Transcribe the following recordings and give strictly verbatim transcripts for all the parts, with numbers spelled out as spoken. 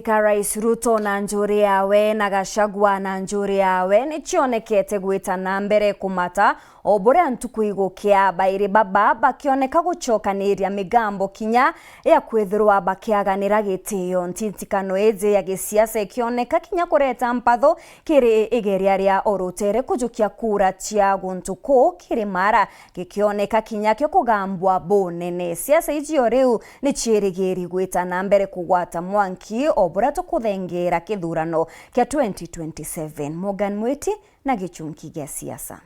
Ka Rais Ruto na njuri yawe na Gachagua na njuri yawe ni cionekete gwita na mbere kumata, o buria ntuku igukia, bairi baba bakioneka gucokaniria migambo kinya ya kwithirwa bakiaganira gitio. Ntintikano iji ya gisiasa ikioneka kinya kureta mpatho kiri igeria ria Orutere kujukia kura cia guntu kuu kiri Mara, gikioneka kinya kio kugambwa bunene. Siasa iji o riu ni ciirigiri gwita na mbere kugwata mwanki o buria tukuthengeera kithurano kia twenty twenty-seven. Morgan Mwiti na gichunki gia siasa.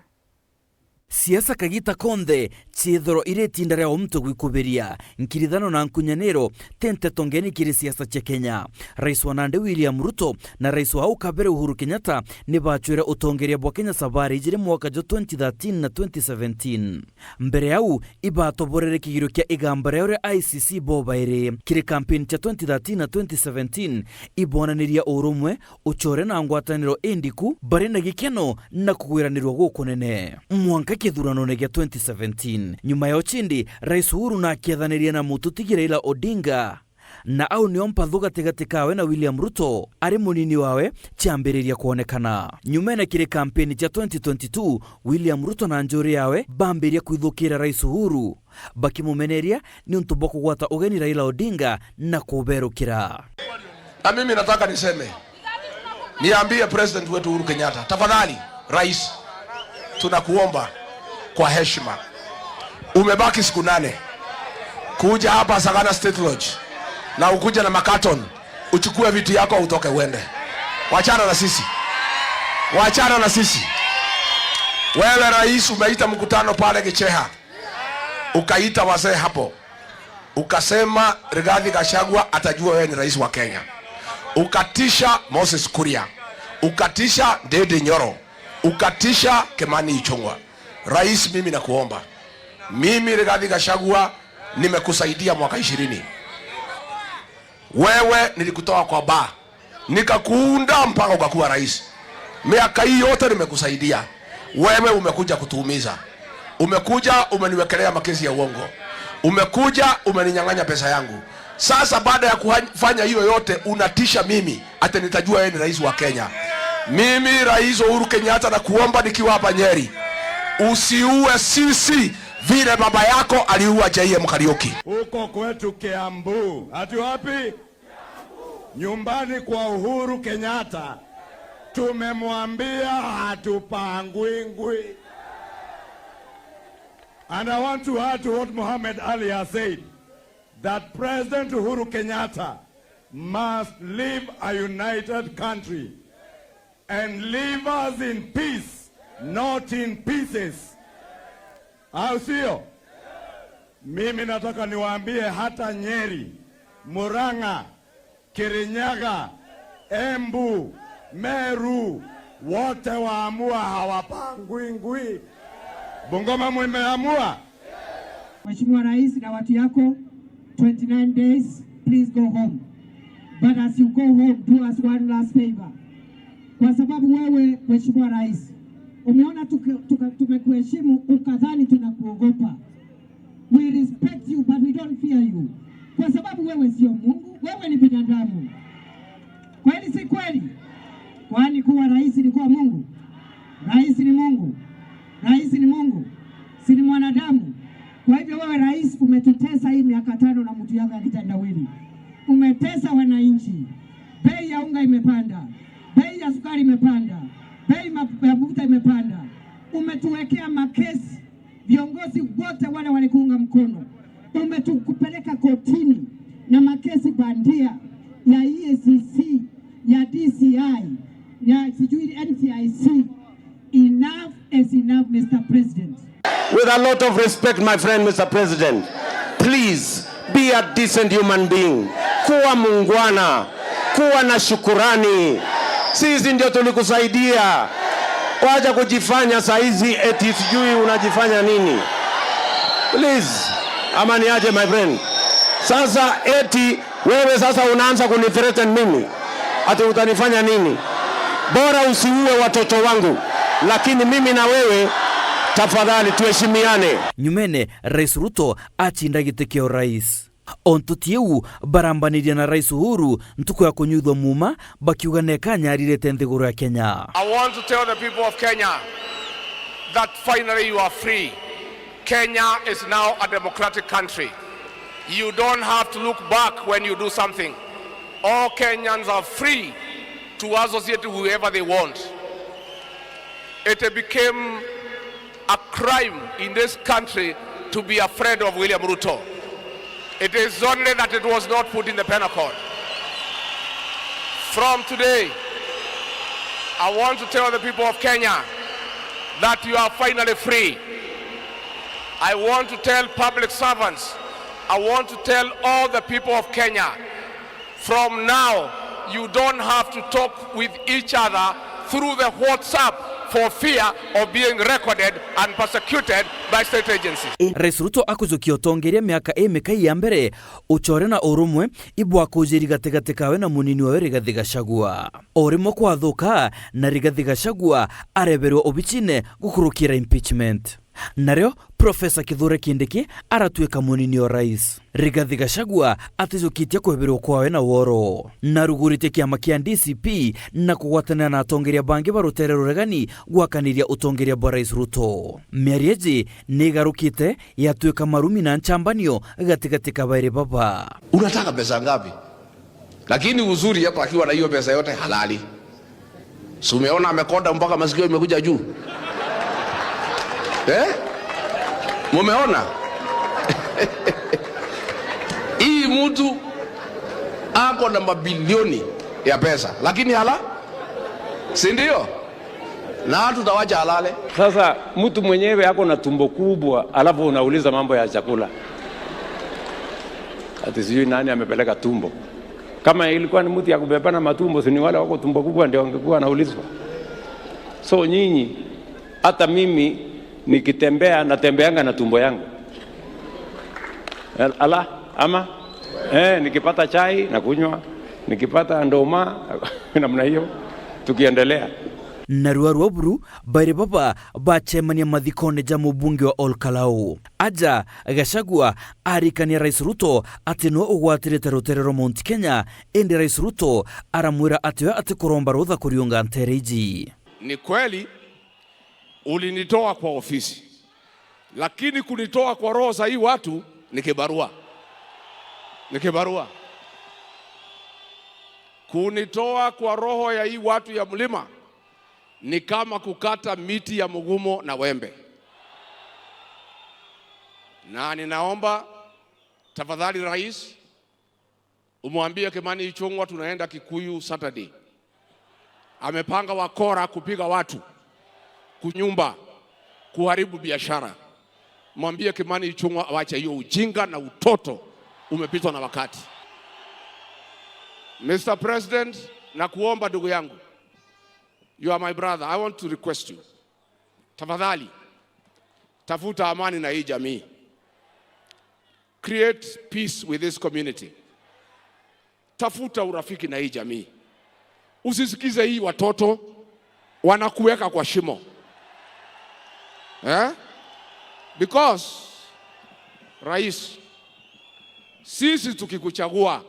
Siasa kagita konthe ciithirwa iri itinda ria o muntu gwikubiria. Nkirithano na nkunyaniro ti nteto ngeni kiri siasa cia Kenya. Rais wa nandi William Ruto na rais wa au kabere Uhuru Kenyatta ni baacwire utongeria bwa Kenya sabari ijiri mwaka jwa twenty thirteen na twenty seventeen. Mbere au, ibatoborere kigirio kia igamba riao ria I C C bo bairi. Kiri kampeni cia twenty thirteen na twenty seventeen, ibonanirie urumwe, ucore na ngwataniro indiku, bari na gikeno na kugwiranirwa gukunene. Mwanka kithuranone gia twenty seventeen, nyuma ya ucindi, Rais Uhuru na akiethanirie na mututigi Raila Odinga. Na au nio mpathu gatigati kawe na William Ruto ari munini wawe ciambiriria kwonekana. Nyumene kiri kampeni cia twenty twenty-two, William Ruto na njuri yawe bambiria kwithukira Rais Uhuru, bakimumeneria niuntu bwa kugwata ugeni Raila Odinga na kuberukira. Na mimi nataka niseme, niambie President wetu Uhuru Kenyatta, tafadhali, Rais, tunakuomba kwa heshima, umebaki siku nane, kuja hapa Sagana State Lodge na ukuje na makaton, uchukue vitu yako utoke uende. Wachana na sisi, wachana na sisi. Wewe rais, umeita mkutano pale Gicheha, ukaita wazee hapo, ukasema Rigathi Gachagua atajua wewe ni rais wa Kenya, ukatisha Moses Kuria, ukatisha Ndindi Nyoro, ukatisha Kimani Ichung'wa. Rais, mimi nakuomba, mimi Rigathi Gachagua nimekusaidia mwaka ishirini. Wewe nilikutoa kwa baa, nikakuunda mpaka ukakuwa rais. Miaka hii yote nimekusaidia. Wewe umekuja kutuumiza. Umekuja umeniwekelea makesi ya uongo. Umekuja umeninyang'anya pesa yangu. Sasa baada ya kufanya hiyo yote, unatisha mimi ati nitajua yeye ni rais wa Kenya. Mimi Rais Uhuru Kenyatta nakuomba nikiwa hapa Nyeri, usiue sisi vile baba yako aliua J M Kariuki. Huko kwetu Kiambu. Ati wapi? Nyumbani kwa Uhuru Kenyatta. Tumemwambia hatupangwingwi. And I want to add to what Mohamed Ali has said, that President Uhuru Kenyatta must leave a united country and leave us in peace, not in pieces. Au sio? Mimi nataka niwaambie, hata Nyeri, Murang'a, Kirinyaga, Embu, Meru, wote waamua hawapangwingwi. Bungoma mmeamua? Mheshimiwa Rais na watu yako, twenty-nine days, please go home. But as you go home, do us one last favor. Kwa sababu wewe, Mheshimiwa Rais, umeona tuki-, tuka-, tumekuheshimu, ukadhani tunakuogopa. We respect you, but we don't fear you. Kwa sababu wewe sio Mungu, wewe ni binadamu. Kweli si kweli? Kwani kuwa rais ni kuwa Mungu? Rais ni Mungu. Rais ni Mungu. Si ni mwanadamu? Kwa hivyo wewe rais umetutesa hii miaka tano na mtu yako ya kitendawili. Umetesa wananchi. Bei ya unga imepanda. Bei ya sukari imepanda. Bei ma-, ya mafuta imepanda. Umetuwekea makesi. Viongozi wote wale walikuunga mkono, umetukupeleka kotini na makesi bandia ya E A C C, ya D C I, ya sijui N C I C. Enough is enough, Mister President. With a lot of respect, my friend, Mister President, please, be a decent human being. Kuwa mungwana, kuwa na shukurani. Sisi ndio tulikusaidia. Wacha kujifanya saizi eti sijui unajifanya nini. Please, ama ni aje, my friend? Sasa eti wewe sasa unaanza kunithreaten mimi. Ati utanifanya nini? Bora usiue watoto wangu. Lakini mimi na wewe, tafadhali tuheshimiane. Nyumene, Rais Ruto achinda giti kia urais. O ntuti iu, barambanirie na Rais Uhuru ntuku ya kunyuithua muuma, bakiuga neka anyaririte nthiguru ya Kenya. I want to tell the people of Kenya that finally you are free. Kenya is now a democratic country. You don't have to look back when you do something. All Kenyans are free to associate whoever they want. It became a crime in this country to be a friend of William Ruto. It is only that it was not put in the penal code. From today, I want to tell the people of Kenya that you are finally free. I want to tell public servants, I want to tell all the people of Kenya, from now, you don't have to talk with each other through the WhatsApp for fear of being recorded and persecuted by state agencies. Rais Ruto akujukia utongeria miaka imikai ya mbere, ucore na urumwe ibwakujiri gatigati kawe na munini wawe Rigathi Gachagua. O rimwe kwathuka na Rigathi Gachagua areberwa obicine gukurukira impeachment. Nario Profesa Kithure Kindiki aratuika munini o rais. Rigathi Gachagua atijukitie kweberwa kwawe na woro. Naruguritie kiama kia D C P na kugwatanira na atongeria bangi ba rutere ruregani gwakaniria utongeria bwa Rais Ruto. Miario iji ni igarukite yatuika marumi na nchambanio gatigati ka bairi baba. Unataka pesa ngapi? Lakini uzuri hapa akiwa na hiyo pesa yote halali. Si umeona amekonda mpaka masikio imekuja juu? Eh? Mumeona? Hii mtu ako na mabilioni ya pesa, lakini hala, si ndio? Na tutawacha halale. Sasa mtu mwenyewe ako na tumbo kubwa, alafu unauliza mambo ya chakula. Ati sijui nani amepeleka tumbo. Kama ilikuwa ni mtu ya kubebana matumbo, si ni wale wako tumbo kubwa ndio wangekuwa wanaulizwa? So nyinyi, hata mimi nikitembea, natembeanga na tumbo yangu. Ala, ama? Eh, nikipata chai, nakunywa. Nikipata ndoma, namna hiyo, tukiendelea. Narua rwa buru, bairi baba bacemania mathikone ja mubunge wa Ol Kalou. Aja, Gachagua arikania Rais Ruto ati niwe ugwatirite rutere rwa Mount Kenya, indi Rais Ruto aramwira ati we atikuromba rutha kuriunga ntere iji. Ni kweli ulinitoa kwa ofisi, lakini kunitoa kwa roho za hii watu ni kibarua. Ni kibarua. Kunitoa kwa roho ya hii watu ya mlima ni kama kukata miti ya mgumo na wembe. Na ninaomba, tafadhali, Rais, umwambie Kimani Ichung'wa tunaenda Kikuyu Saturday. Amepanga wakora kupiga watu, kunyumba, kuharibu biashara. Mwambie Kimani Ichung'wa awache hiyo ujinga na utoto, umepitwa na wakati. Mister President, nakuomba ndugu yangu, you are my brother, I want to request you. Tafadhali, tafuta amani na hii jamii. Create peace with this community. Tafuta urafiki na hii jamii. Usisikize hii watoto wanakuweka kwa shimo. Eh? Because, Rais, sisi tukikuchagua,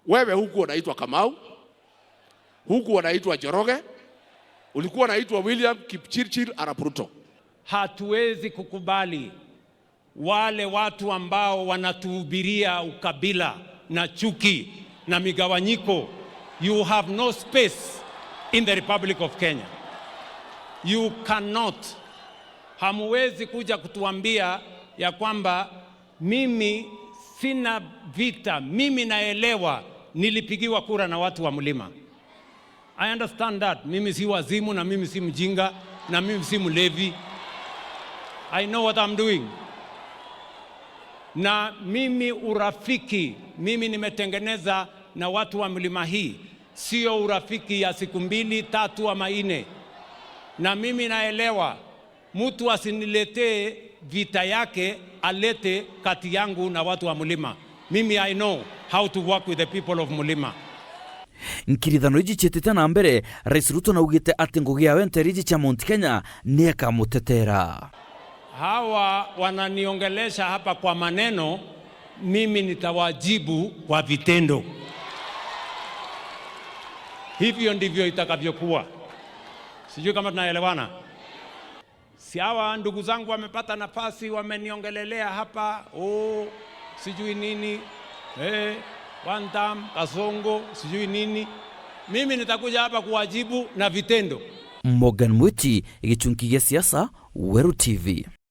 wewe huku unaitwa Kamau, huku unaitwa Njoroge, ulikuwa unaitwa William Kipchirchir Arap Ruto. Hatuwezi kukubali wale watu ambao wanatuhubiria ukabila na chuki na migawanyiko. You have no space in the Republic of Kenya. You cannot. Hamuwezi kuja kutuambia ya kwamba mimi sina vita, mimi naelewa nilipigiwa kura na watu wa mlima. I understand that. Mimi si wazimu na mimi si mjinga na mimi si mlevi. I know what I'm doing. Na mimi urafiki, mimi nimetengeneza na watu wa mlima hii, sio urafiki ya siku mbili, tatu ama nne. Na mimi naelewa, mtu asiniletee vita yake, alete kati yangu na watu wa mlima. Mimi, I know how to work with the people of mlima. Nkirithano iji ciitite na mbere, Rais Ruto naugite ati ngugi yawe ntere iji cia Mount Kenya ni ekamutetera. Hawa wananiongelesha hapa kwa maneno, Mimi nitawajibu kwa vitendo. Hivyo ndivyo itakavyokuwa. Sijui kama tunaelewana. Si hawa ndugu zangu wamepata nafasi, wameniongelelea hapa, oh, sijui nini, eh, one term, Kasongo, sijui nini. Mimi nitakuja hapa kuwajibu na vitendo. Morgan Mwiti, gichunki gia siasa, Weru T V.